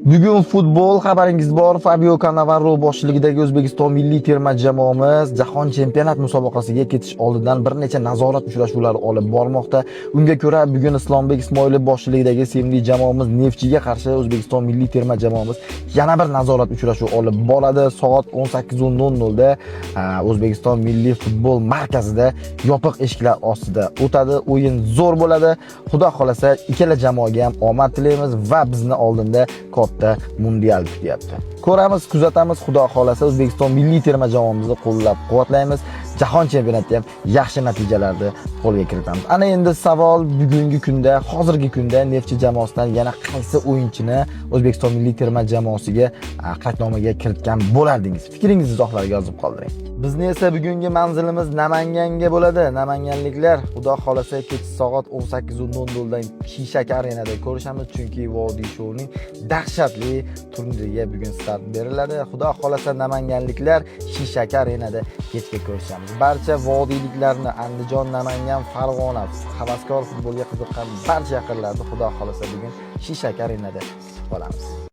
Bugun futbol, xabaringiz bor. Fabio Cannavaro boshchiligidagi O'zbekiston milliy terma jamoamiz Jahon chempionat musobaqasiga ketish oldidan bir necha nazorat uchrashuvlari olib bormoqda. Unga ko'ra, bugun Islombek Ismoilov boshchiligidagi sevimli jamoamiz Neftchiga qarshi O'zbekiston milliy terma jamoamiz yana bir nazorat uchrashuvi olib boradi. Soat 18:00 da O'zbekiston Milliy futbol markazida yopiq eshiklar ostida o'tadi. O'yin zo'r bo'ladi. Xudo xolasa, ikkala jamoaga ham omad tilaymiz va bizni oldinda katta mundial kutyapti. Ko'ramiz, kuzatamiz, Xudo xolasa, O'zbekiston milliy terma jamoamizni qo'llab-quvvatlaymiz. Jahon chempionatida ham yaxshi natijalarni qo'lga kiritamiz. Ana endi savol: bugungi kunda, hozirgi kunda Neftchi jamoasidan yana qaysi o'yinchini O'zbekiston milliy terma jamoasiga qaydnomaga kiritgan bo'lardingiz? Fikringizni izohlarga yozib qoldiring. Bizni esa bugungi manzilimiz Namanganga bo'ladi. Namanganliklar, Xudo xolasa, kech soat 18:00 dan Shishak arenada ko'rishamiz, chunki Vodiy shouning dahshatli turniriga bugun start beriladi. Xudo xolasa, namanganliklar, Shishak arenada kechga ko'rishamiz. Barcha vodiyliklarni, Andijon, Namangan, Farg'ona, havaskor futbolga qiziqqan barcha yaqinlarni, Xudo xolasa, bugun Shishak arenada kutib qolamiz.